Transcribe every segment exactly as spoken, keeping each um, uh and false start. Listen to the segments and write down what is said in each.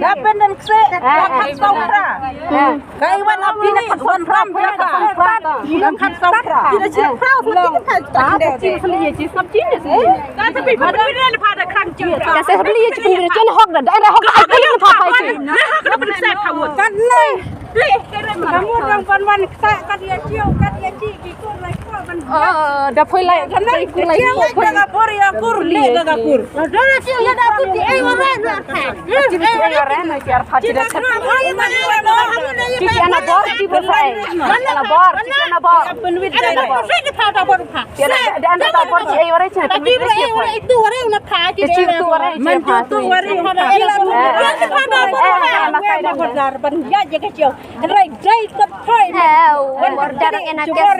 Ka pyndan kse, ka khat saw phra. Ka i wan ap kine, wan ram jaka. Ka khat saw phra. Kine shi phra, khat saw phra. Ka sa pynbri ïa pha da khrang jing. Ka sa pynbri ïa pha da khrang jing. Ka sa pynbri ïa pha da khrang jing. Kan lei. Kamu dang ban wan kata kat ïa ciu, kat ïa ci, ki kur lai kur ban. Ah, da phoi lai, kan lai kur lai kur. Ka bor ïa kur, le ka kur. Da ïa ciu ïa da kur ti ai wa rai na. Ti ai wa rai na ki ar pha ti da khat. Ti ana bor ti bor sai. Ana bor, ti ana bor. Ana bor. Ti ana bor ti ai wa rai. Ti ai wa rai tu wa rai na pha ti. Ti tu wa rai. Man tu wa rai. Ban ïa ïa ka ciu. Order ena kes.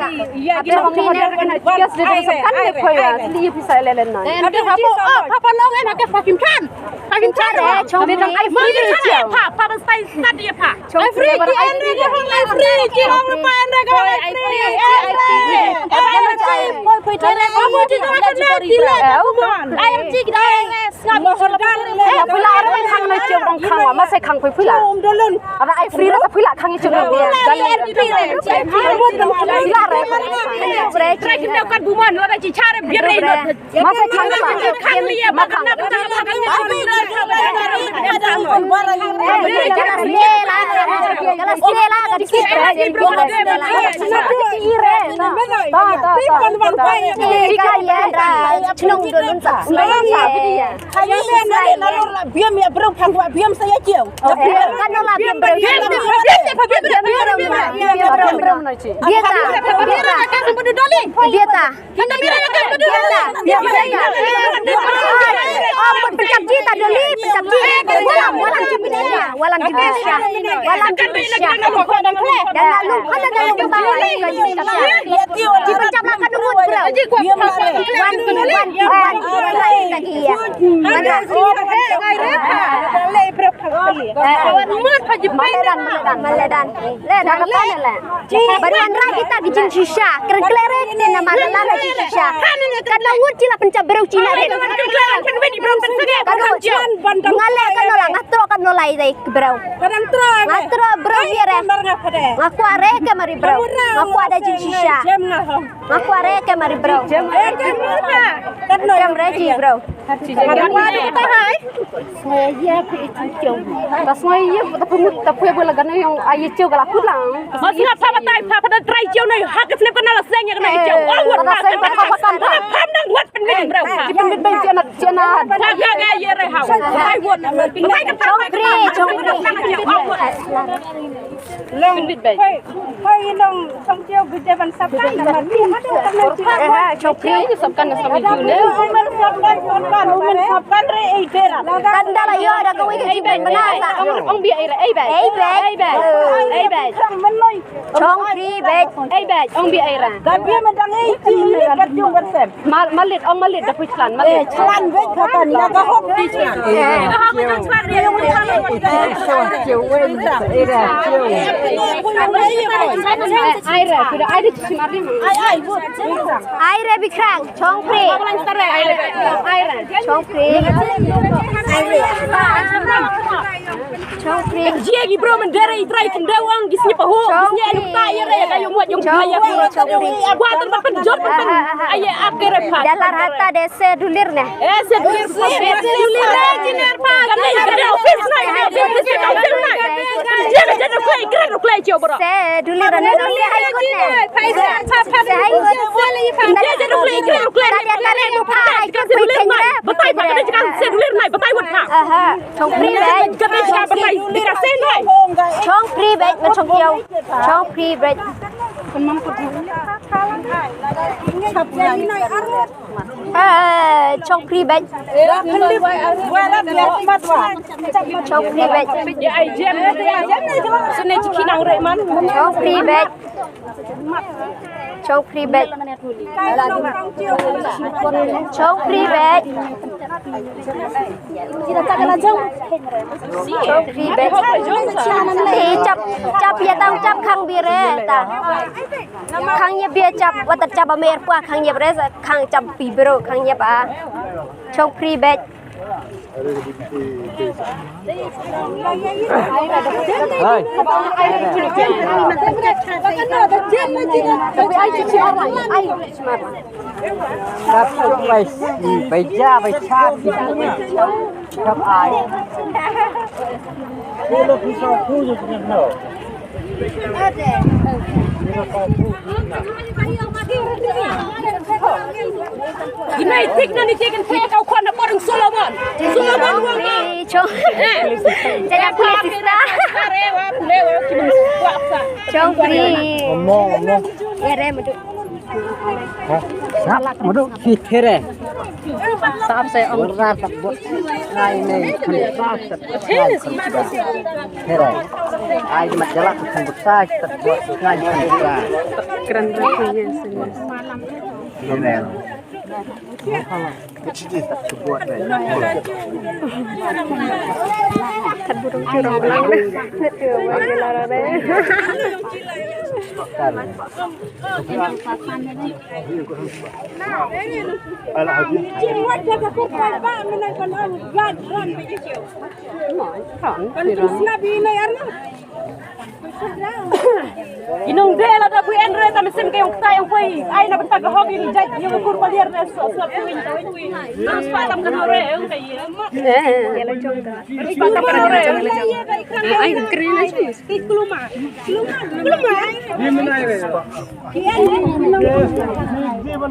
Ate hom ni ne kes de sa kan de khoya. Li pisa lelen na. Ate hapo, oh, papa long ena kes pakim chan. Pakim chan. Ai free, ai free, ai free. Ai free. Ai free. Phuila, are khang na chiu rong khang wa, ma sai khang phuila. Ara ai free ra phuila khang chiu rong. Phuila re. Trai kim dau kan buman la chi chare biar re. Ma sai khang ma. Khang liya ma khang. Galas lela, galas lela, galas lela. Chnong dolun sa. Biam ïa briew, phan wa biam sa ïa kiu. Kan la biam briew. Biam, biam, biam, biam, biam. Biata, biata. Biata. Biata. Biata. Biata. Oh, pencap cita doli, pencap cita. Walam, walam cita. Walam cita. Walam cita. Dan lalu, kan ada yang bawa. Di pencap makan dulu, bro. Wan, wan, wan, wan. Lagi ya. Mana? Maledan, maledan. Maledan. Le, dah lepas ni lah. Baru anra kita ki jingshisha. Keren keren kita nama dalam jingshisha. Kan ngut cila pencap briew Cina re. Kan ngut cila. Ngale kan nola, ngatro kan nola idai briew. Ngatro briew dia re. Ngaku are ke mari briew. Ngaku ada jingshisha. Ngaku are ke mari briew. Kem re ji briew. Sngew ïa phi i chung chung. Ta sngew ïa ta phi mut ta phi ba la gan ïong ai ïa chung ka la kut lang. Mas nga pha batai pha pha da trai chung nei ha ka slip ka na la seng ïa ka na i chung. Aw wat pha seng pha pha kan pha. Pha nang wat pen min brau pha. Pen min ben chen na chen na. Pha ga ga ïa re hau. Ai wat. Pai ka pha. Chong pri chong pri. Aw wat. Long. Pen min ben. Hoi, hoi long. Chong pri, chong pri, sab kan na sab kan na sab kan. Umen sab kan, umen sab kan re ei dera. Kan da la ïoh da kawei ka jingpynbna sa. Ong, ong bi ei ra, ei bai. Ei bai. Ei bai. Ei bai. Chong pri bej. Ei bai, ong bi ei ra. Ka bi ma dang ei ki ni ka jong wer sem. Mal, malit, ong malit da pui chlan, malit. Eh, chlan bej ka kan, na ka hok di chlan. Eh. Ai ra, kuda ai di chim ardi ma. Ai, ai, bu. Ai re bikrang, chong pri. Ai re. Chong pri. Chong pri. Jia gi bro men dere i trai kum dawang gi sni pahu. Gi sni anu ta ya re ka yung wat yung ta ya. Chong pri. Wa tan ba pen jot pen. Ai ya ak re pa. Dalar hata de se dulir ne. Eh se dulir se dulir ne. Kan ni kan office na office na. Jia ka jana play kran play jio bro. Se dulir ne. Se hai kut ne. Chong pri bej. Chong pri bej, ma chong kiau. Chong pri bej. Ah, chong pri bej. Chong pri bej. Chong pri bej. Chong pri bej. Chong pri bej. Chong pri bej. Ei, chap, chap ïa tang chap khang bire ta. Khang ïa bire chap, wat chap amer pua khang ïa bire, khang chap pi bro, khang ïa ba. Chong pri bej. Ina i tik na ni tik in pek au kwan na por Solomon. Solomon wa ma. Chong. Eh. Jangan pula sista. Chong pri. Ngomong, ngomong. Ya re madu. Sap madu ki there. Sap se ong. Ora tak bot. Nai nei kan sap tak. There. Ai mat jalak kan bot sai tak bot ngai kan bot. Keren rasanya sini. There. Kan burung curang lang. Inung de la da bui en re ta mynsiem ka ïong kta ïong poi. Ai na bynta ka hok ïong jait ïong kur palier re so so pui ta wei pui. Terus pa tam ka re ïong ka ïa. Eh, eh, eh, la jong ka. Terus pa tam ka re. Ai kri na. Ti kluma. Kluma. Kluma. Ye menai re. Ye menai re. Ye menai re. Ye menai re. Ye menai re.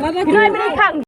Ye menai re.